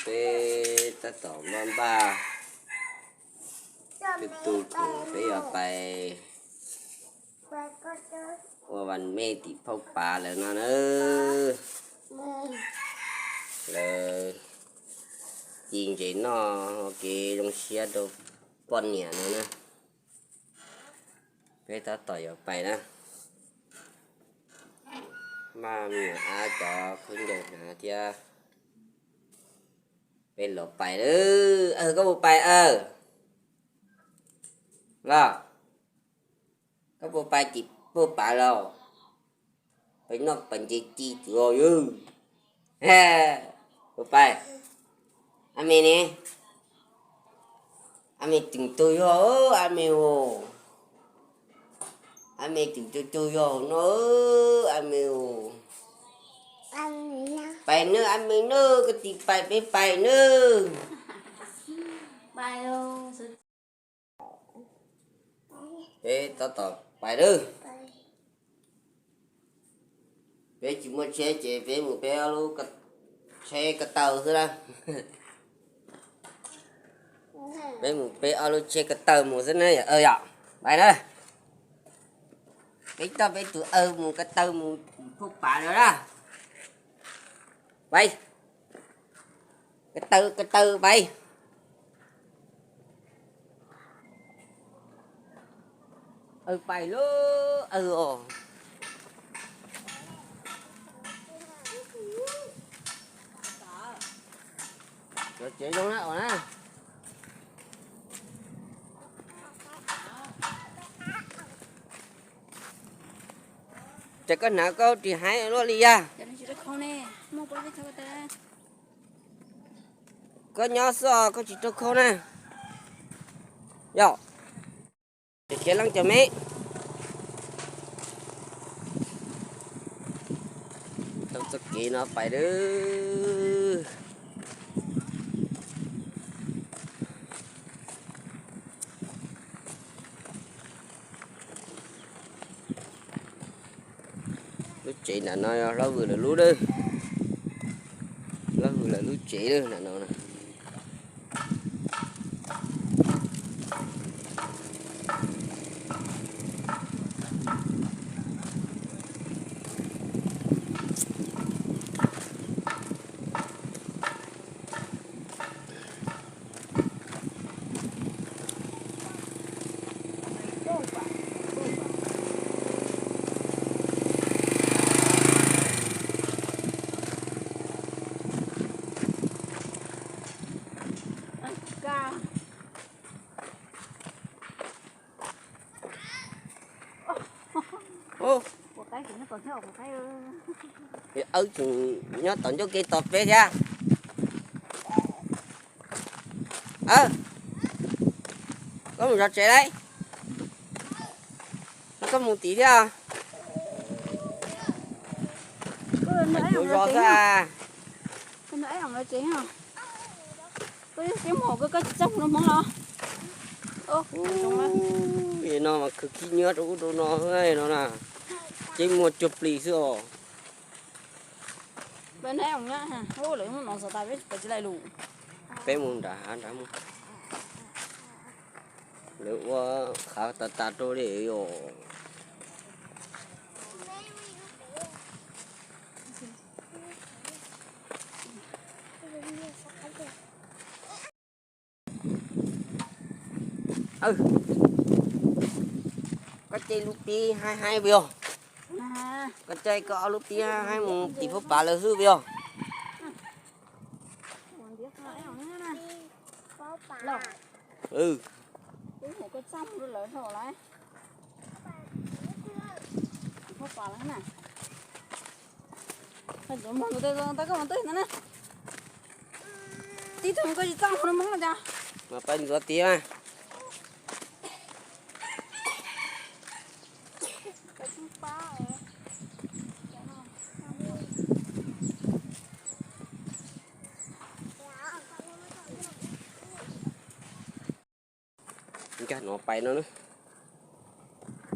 Peb tab tom npaj npaj tu tu, peb yuav pais ua vas mej tim phauj pav lawm no na. Lawv ci ntses noj ua kev zoo siab rau poj niam no na. Peb tab tom yuav pais na. Maj me nyuam ab cov khaub ncaws hnav thiab. Peb los pais lawm. Aw, koj puas pais aw? Los, koj puas pais tim phauj pav los? Pais noj pas ntses ci tuv os yawg. Puas pais? Ab me ne? Ab me tseem tug yog, ab me os. Ab me tseem tug tug yog no, ab me os. Pais nawb ab me nawb, koj tsis pais peb pais nawb. Peb tab tom pais lawm. Peb tsis muaj tsheb ces peb mus peb ob lub tsheb ko taw xwb na. Peb mus peb ob lub tsheb ko taw mus xwb na yom. Pais na. Peb coj peb tus aw mus ko taw mus phauj pav lawm na. Pais. Ko taw ko taw pais. Aw pais lawm aw os. Cov tsev zoo na os na. Ces koj hnav koj ris haib luaj li yag. Koj nyob xwb os, koj tsis rau khau na. Yog, ces khiav leej cov me. Tau txoj kev no pais lawm. Lub tsev nram no yog Hlob Vwm lawv lub na. Hlob Vwm lawv lub tsev na nram no na. Aw tseem nyob tom ncauj ke tos peb thiab. Aw, koj mus zov tsev lauj. Koj mus tim thiab. Mus zov xwb. Koj tsis txawj mus los Hmoob los? No mas khwv khib nyiab rau ub rau no no na. Ces muaj cuag plis xwb os. Peb mus nram hav nrad mus. Lawv ua qhav tas tas rau li os. Koj caij lub pib haib haib puas yog? Koj caij koj ob lub pib haib haib mus tim Phauj Pav lawv xwb puas yog? Tib tug koj tsis txaj muag no Hmoob no cas? Mas pab ntxuav tiag. Nkag no pais no na.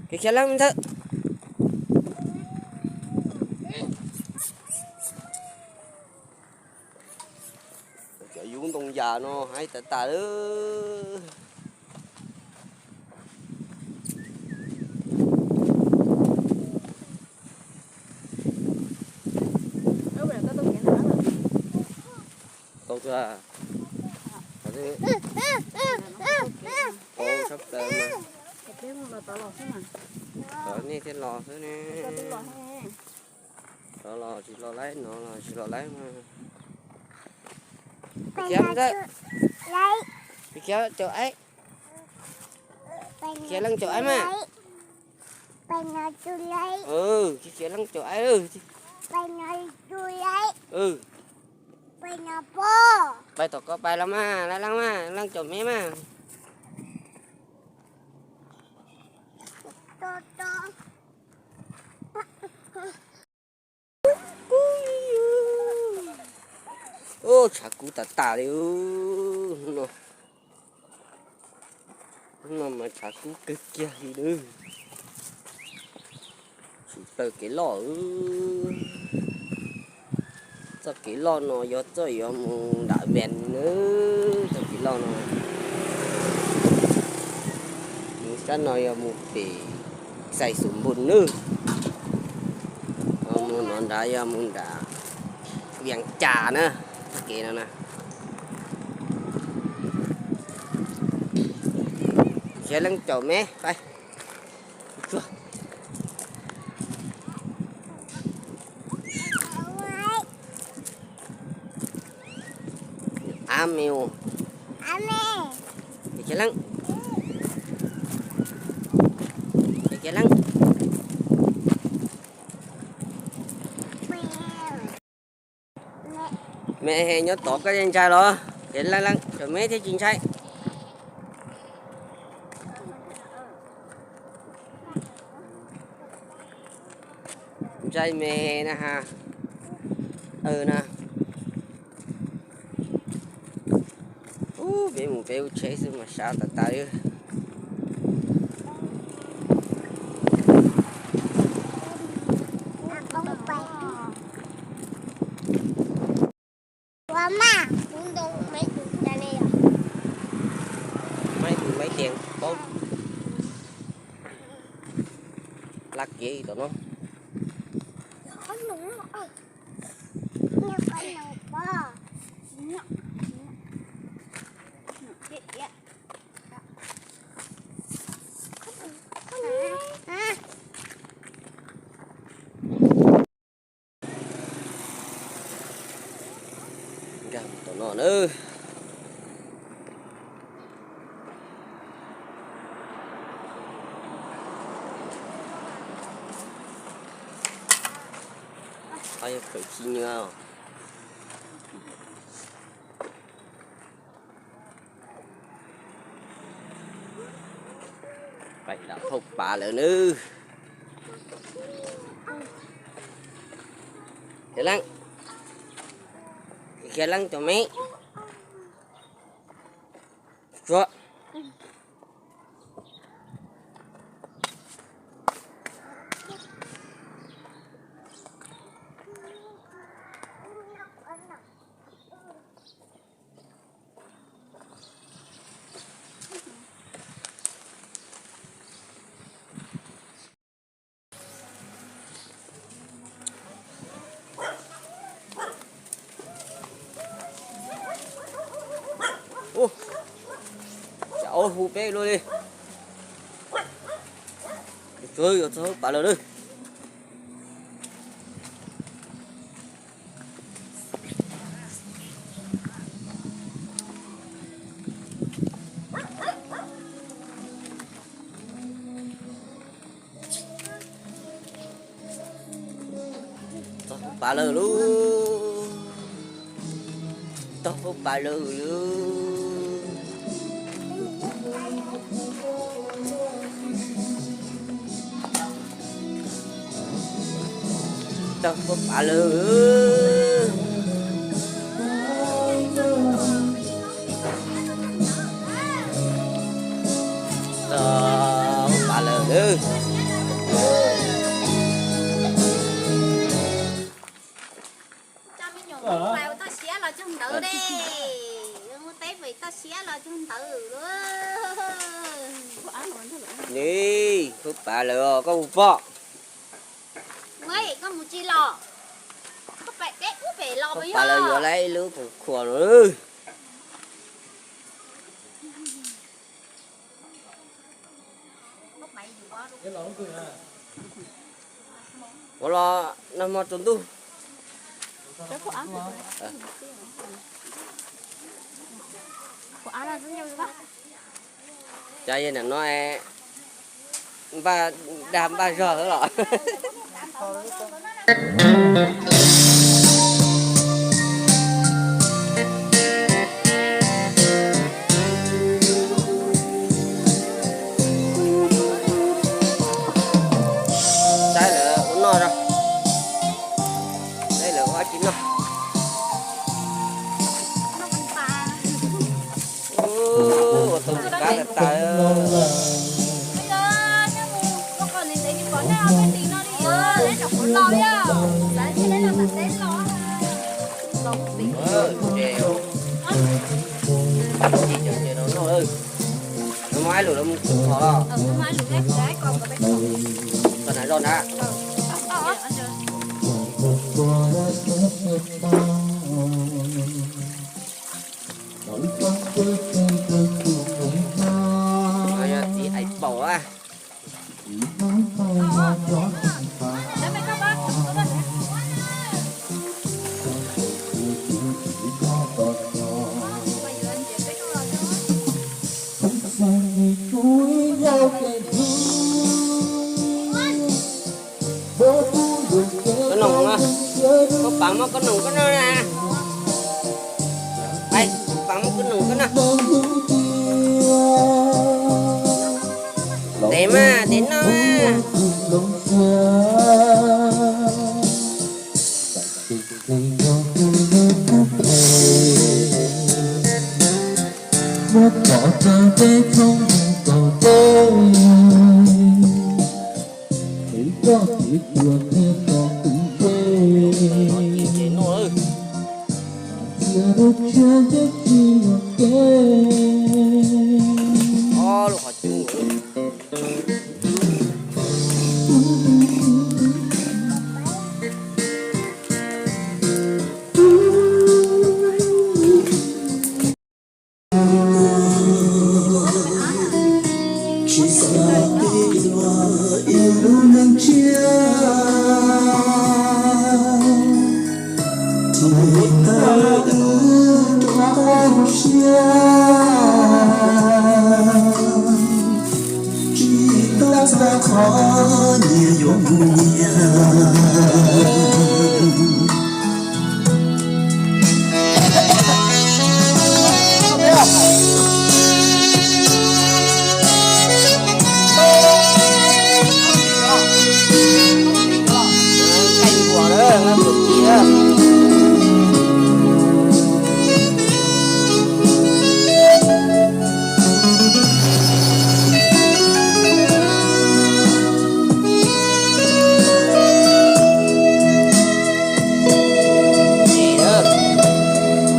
Khiav khiav leej me ntxhais. Cov yub ntoo yas no haib tas tas lawm. Tau tag. Tau tshaj plaws mas. Tov nej thiaj los xwb ne. Tov los tsis los laib, no los tsis los laib mas. Khiav ntawd. Khiav caum aib. Khiav leej caum aib mas. Khiav leej caum aib. Pais tom ko pais los mas, leej leej mas, leej caum me mas. Ub, tshav kub tas tas li. Hnub no mas tshav kub kawg kiag li lawm. Tsis plaws kev loj. Txoj kev loj no yog txoj yuav mus nram Ves na. Txoj kev loj no mus sab no yog mus pem Xais Xus Npus nawb. Mus no nrad yog mus nram Vias Cas na. Txoj kev no na. Khiav leej caum me pais. Av me. Khiav leej. Khiav leej. Me nyob tod koj yeej ntshai los? Ces leej leej cov me thiaj tsis ntshai. Ntshai me na ha. Na. Ub, peb mus peb lub tsheb xwb mas sab tas tas li. Maiv tus maiv tias paub laj kev tom no. Nkag tom no na. Yog khaws tsis nyuaj. Pais lam thauj pav lawm nawb. Khiav leej, khiav leej cov me. Tsuag. Ua, tsam ob hu peb luaj li. Tsuag, yuav txog hauv pav lawm na. Txog hauv pav lawm lauj. Txog hauv pav lawm lauj. Txog hauv pav lawm. Txog hauv pav lawm lauj. Cog ntawv de, teb pem toj siab los cog ntawv. Ni, koj pav lawm os, koj mus pom. Koj mus tsis los, koj pem teb ub pem los, koj pav lawm yuav lawm ib lub khoom khuam lawm. Ua los nag hmo tsaus ntuj. Cas yog nim no npaj dag npaj zog xwb los. Saib lawv ua noj os. Saib lawv ua dab tsi noj. Ua tau ntxim qab tas tas. Ces, ces no noj, no muab ib lwm los mus kuv qhov los. Tau na zoj na. Yog txiv ais paum a. Koj noog na, koj pav muab koj noog koj noj na. Pav muab koj noog koj noj. Ntev mas ntev noj mas. Muab pov rau peb thoob mus kaum teb, es koj kev tuag thiaj tau twv teb. Txias lub tshiab ntsej tsis yog kev. Tsis xav pib dua ib lub neej tshiab, thiaj tau wb rov qab zoo siab. Tsis tau txog qhov nyias yuav mus nyias.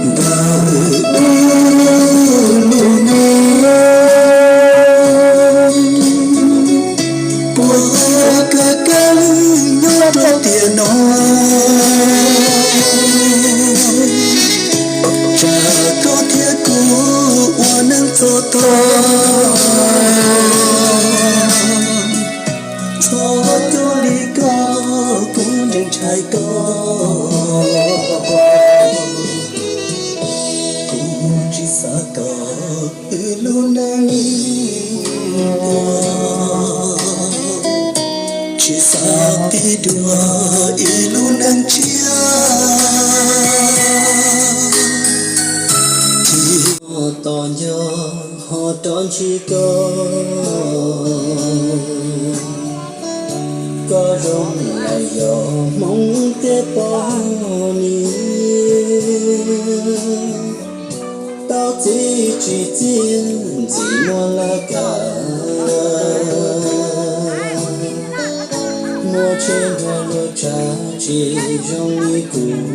Ntawm wb lub neej puas kawg kawg nyob rau tiam no, tsam koj thiab kuv ua neej txog tog. Txhob coj li koj, kuv ntseeg ntshai koj. Kuv tsis xav kom wb lub neej tuag, tsis xav pib dua ib lub neej tshiab. Tsis tos nco ho rov ntsib koj, koj zoo lawm yog hmoov thiab poj niam. Tau txiv tsis txiaj ntxim muaj laj kab, muaj tsheb nrog luag tshab tsis zoo li kuv.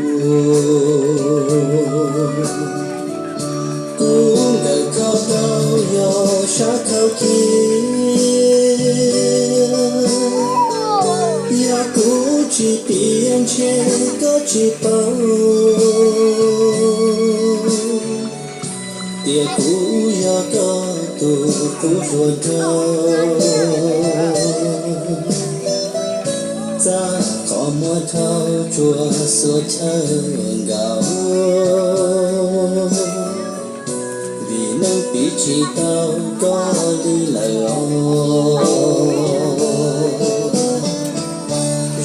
Ua ruam rau txaj qhov muag dhau tsuas xuas chaw nkaus, vim neeg piv tsis tau koj li lawm os.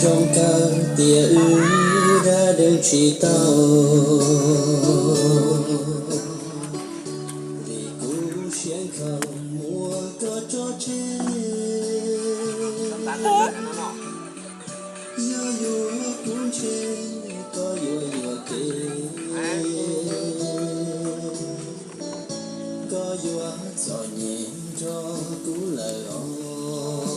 Zoo kawg tias wb dab deev tsis tau, vim kuv siab nkhaus muab koj tso tseg. Yog yuav kuv ntshe koj yuav yuam kev, koj yuav txom nyem nrog kuv lawm os.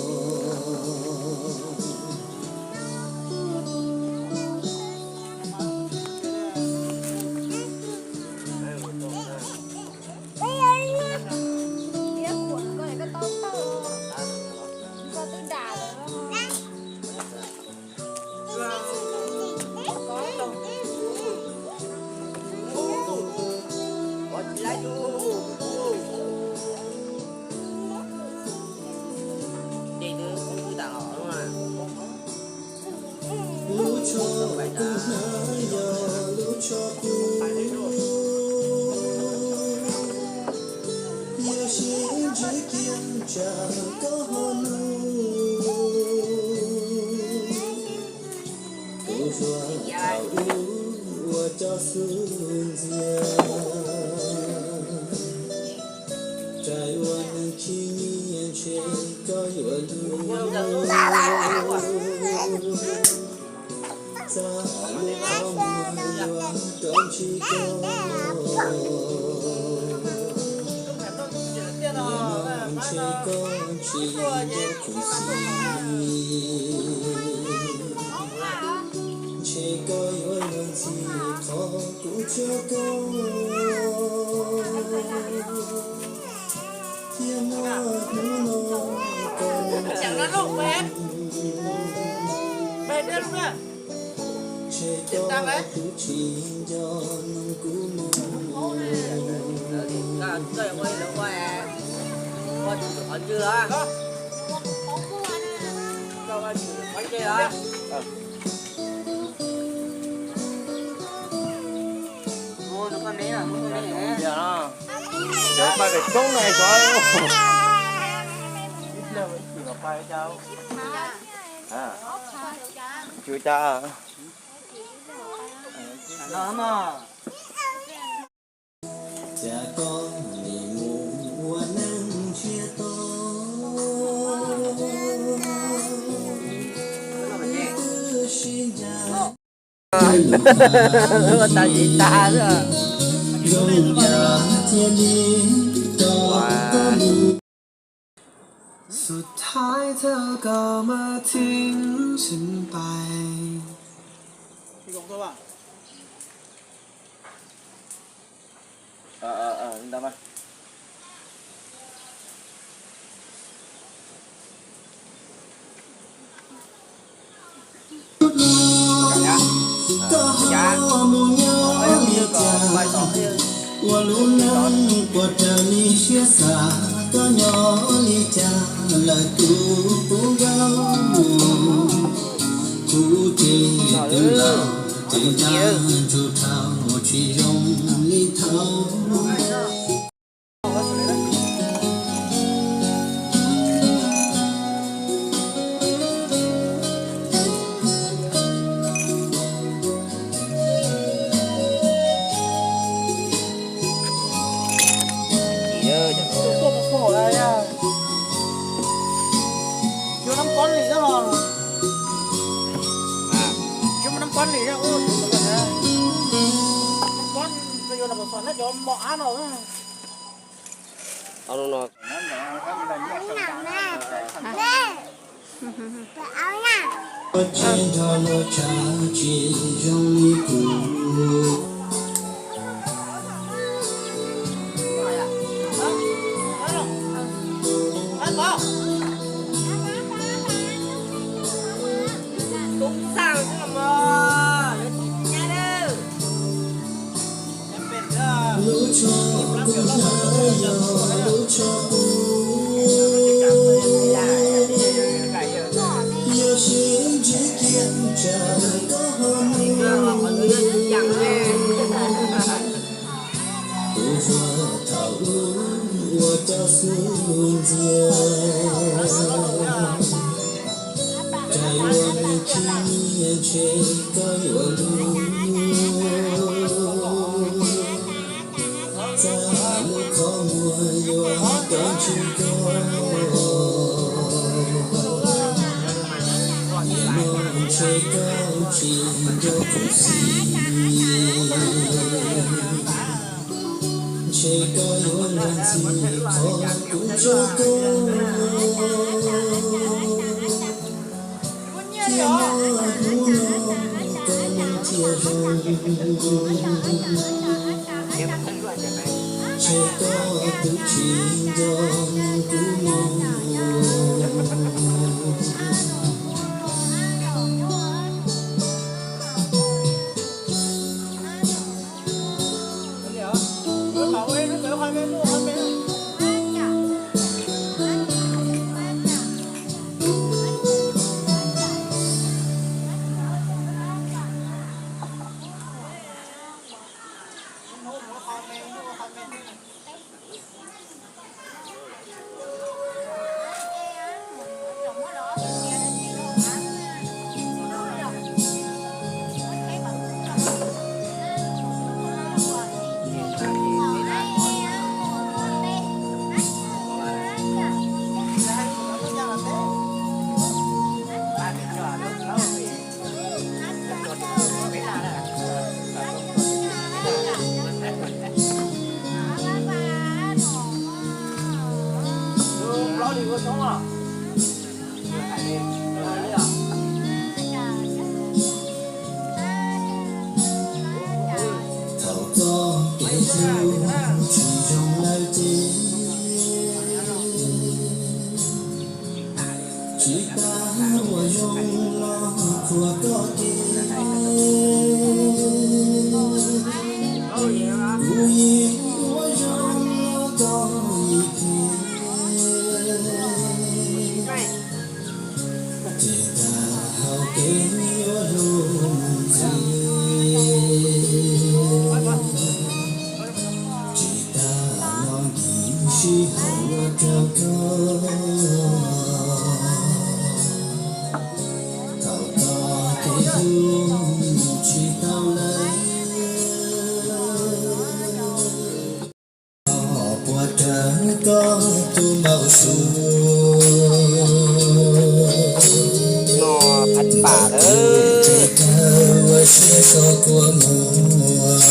Lub tsho kuv hnov yog lub tsho kuv, yog sib ntsib kiag tsam koj ho nug. Kuv ruam thaum ub ua cov xub ntxias, rais ua neeg khib nyiab ntshe koj yuav luag. Txaj lub qhov muag yuav rau ntsis koj, ntshe koj tsis nco khuv xim, ntshe koj yuav luag ntxhi qhov kuv tso koj. Thiab muaj hnub no koj ntshe koj twb tsis nco nug kuv mus. Cov pais pem roob no xyov. Tsis ua cas. Cas koj nim mus ua neeg ntsiag to, wb twb sib ncaim. Ua tas tsis tas xwb. Zoo yam thiaj li rov koj mus. สุดท้ายเธอก็มาทิ้งฉันไป Ờ, ờ, ờ, yên tâm á. Koj ho mus nyob li cas, ua lub neej puas raws li siab xav, koj nyob li cas lawm kuv puas nkaus. Kuv ces twb laus, tseem nco ntsuag dhau, tsis zoo li thaum. Cua nab kob li xwb los. Cua nab kob li xwb, nab kob, cov mos ab no. Ua tsis nrog luag tshav tsis zoo li kuv. Lub tsho kuv hlawv yog lub tsho kuv. Thaum ub uas cov xub ntxias, rais ua nws tsis nyiam ntshe koj yuav luag, txaj lub qhov muag yuav koj ntshe koj, nim no ntshe koj tsis nco kuv xwb. Ntshe koj yuav luag ntxhi qhov kuv tso koj, thiab hnub no koj thiaj zoo, ntshe koj twb tsis nco kuv mog. Thaum koj kev hlub tsis zoo lawm ces, tsis tas ua zoo los khuam koj kev. Kuv yeej ua zoo los koj yeej phem, ces tag hauv kev yuav luag mus ntxiv, tsis tas los nkim sij hawm ua rau koj. Thaum koj kev hlub mus tsis tau lawm, puas rawv koj tus npau suav, tes taw ua siab tso kua muag.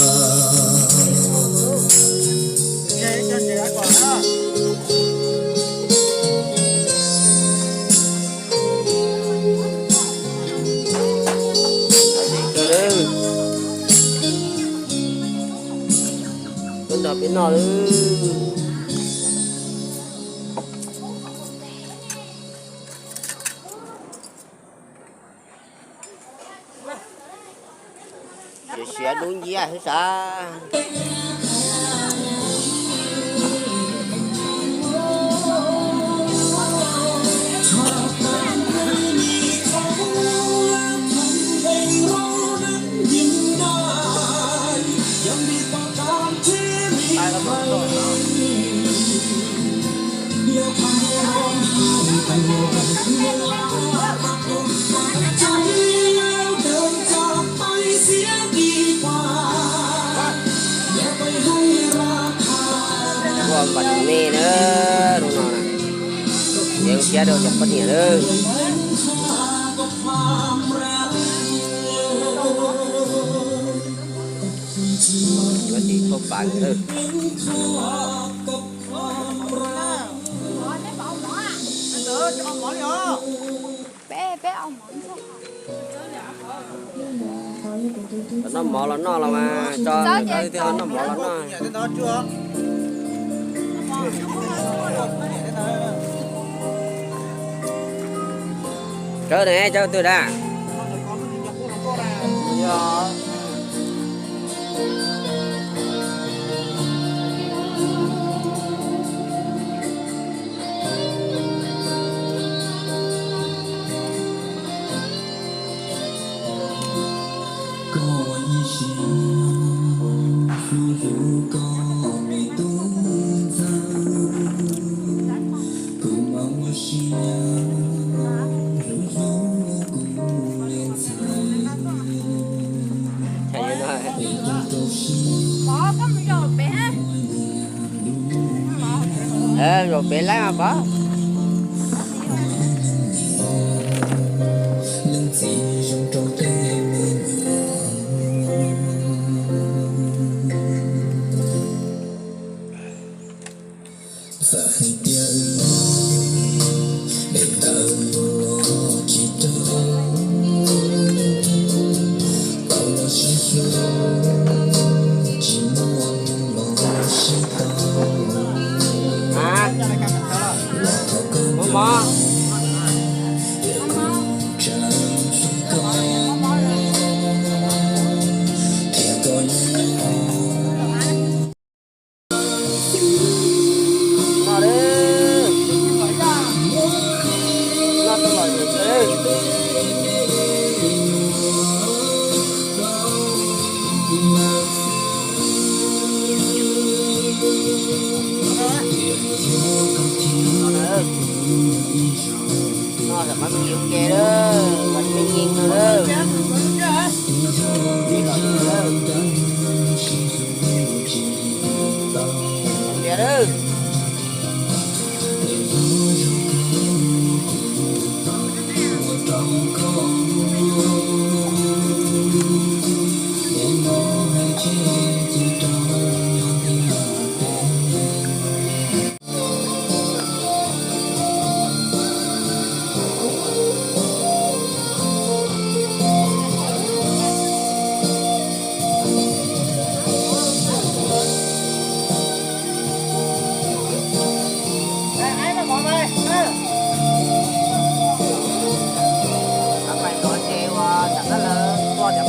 Tuaj nrog peb noj lawm. Siav dub nciab xwb sav. Ua npam me na, lub no na, yeej siab rau cov poj niam lawm. Yuav tsis thauj pas lawm. Peb, peb au mov. Noj mov los noj los mas, tso noj mov los noj. Tsawb ne, tsawb twg da? Koj ua ib siab hlub hlub koj me Zaum pem laib mas pov.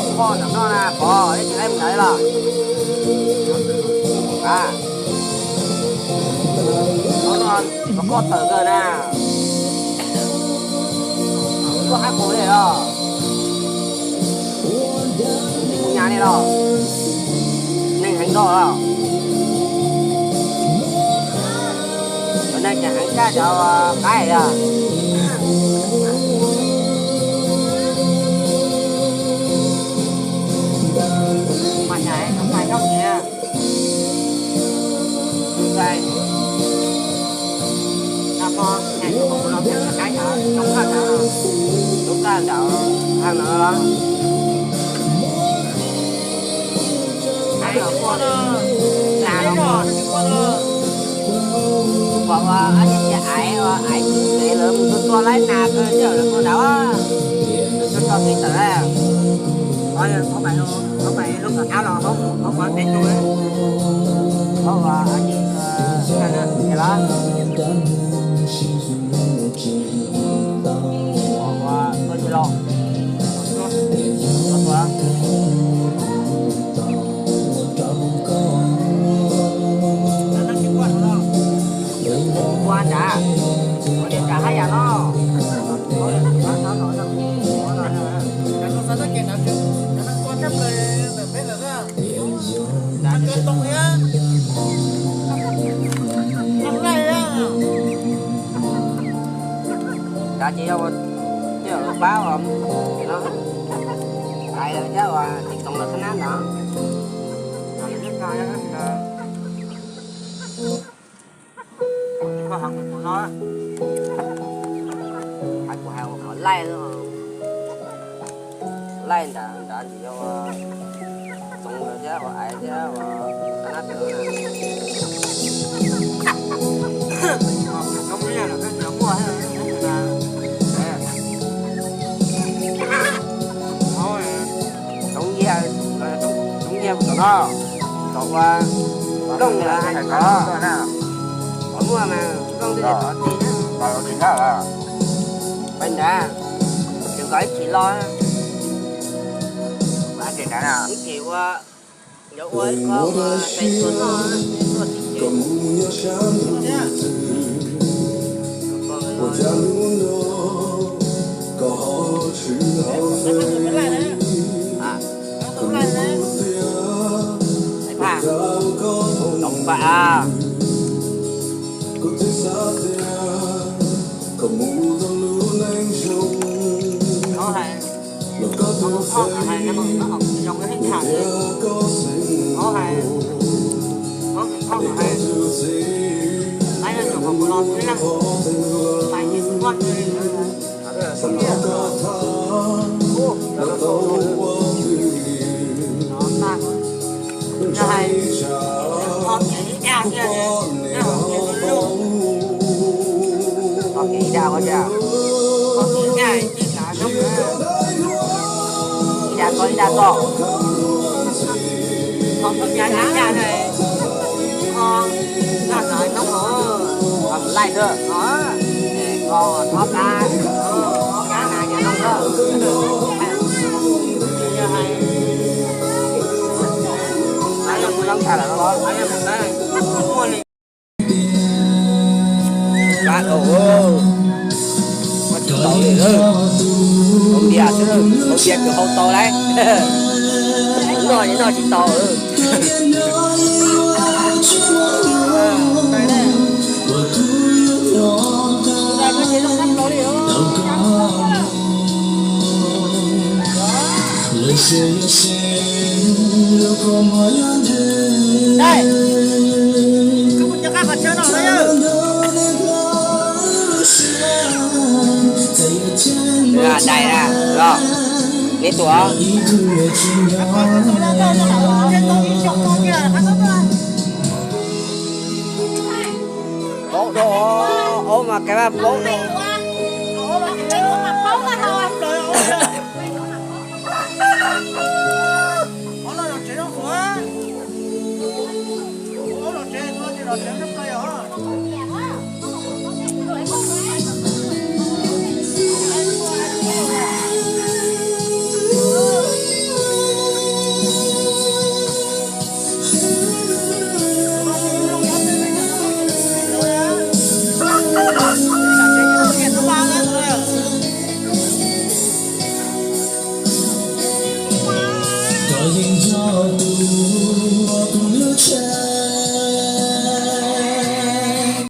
Tus poj ntawm no na, pov, ib tsis laib mus ntawd los? A, pov, koj tawm kawg na. Koj hab mus li los? Mus nyas li los? Neeg heev dua los? Cov neeg ces heev tshaj cov qaib yog. Mas nyas, mas nyob kiag. Lub kaj nram hab no los? Nas los, pom ua ob niag cia aiv, aiv txwv pem lawv mus tua tua laib nas kawg ntiag lawv tua nrad. Lawv tso tso kev tawm. Ob, pab pais lub kawm ab los hauv, hauv pov peb tug, hauv ua ob niag los. Ua nrad, ua li nrad hab yam no. Nrad ces yog ua, yog lawv pab ua, no, hais lawv thiab ua tsis txoos lawv qhab nab ntawd. Koj hais kuv no, hais kuv hais ua qhov laij, laij nrad nrad tsis yog ua txoos lawv thiab ua aiv thiab ua qhab nab ntawd. Tsoov nyiaj, tsoov nyiaj kuv tom no, tom ua looj hais kov, qhov muaj mas looj twb tsis tov txi. Pais nrad, tseem kom ib chim los, ib chim ua, yuav ua ib qho ua tais tuag noj, tuag tsis ces. Ais Phaj, tau pam a. Hauv hais, hauv hauj hais, hauv hauj hais, hauv hauj hais, hauv hauj hais, hauv hauj hais, Ib dag toj, ib dag toj. Ho txhob cav cav cav na. Ho noj no noj ho, ho mus laij xwb ho. Ho thov kab, thov kab na nyob noj na. Yog hais, yog mus lawm los muaj li. Kab dhau, koj tsis tau li, hau npias xwb, hau npias kws hau tau lauj. Noj noj tsis tau. Dais, los neb tuaj. Paub dhau, aub mas kav vaj paub dhau.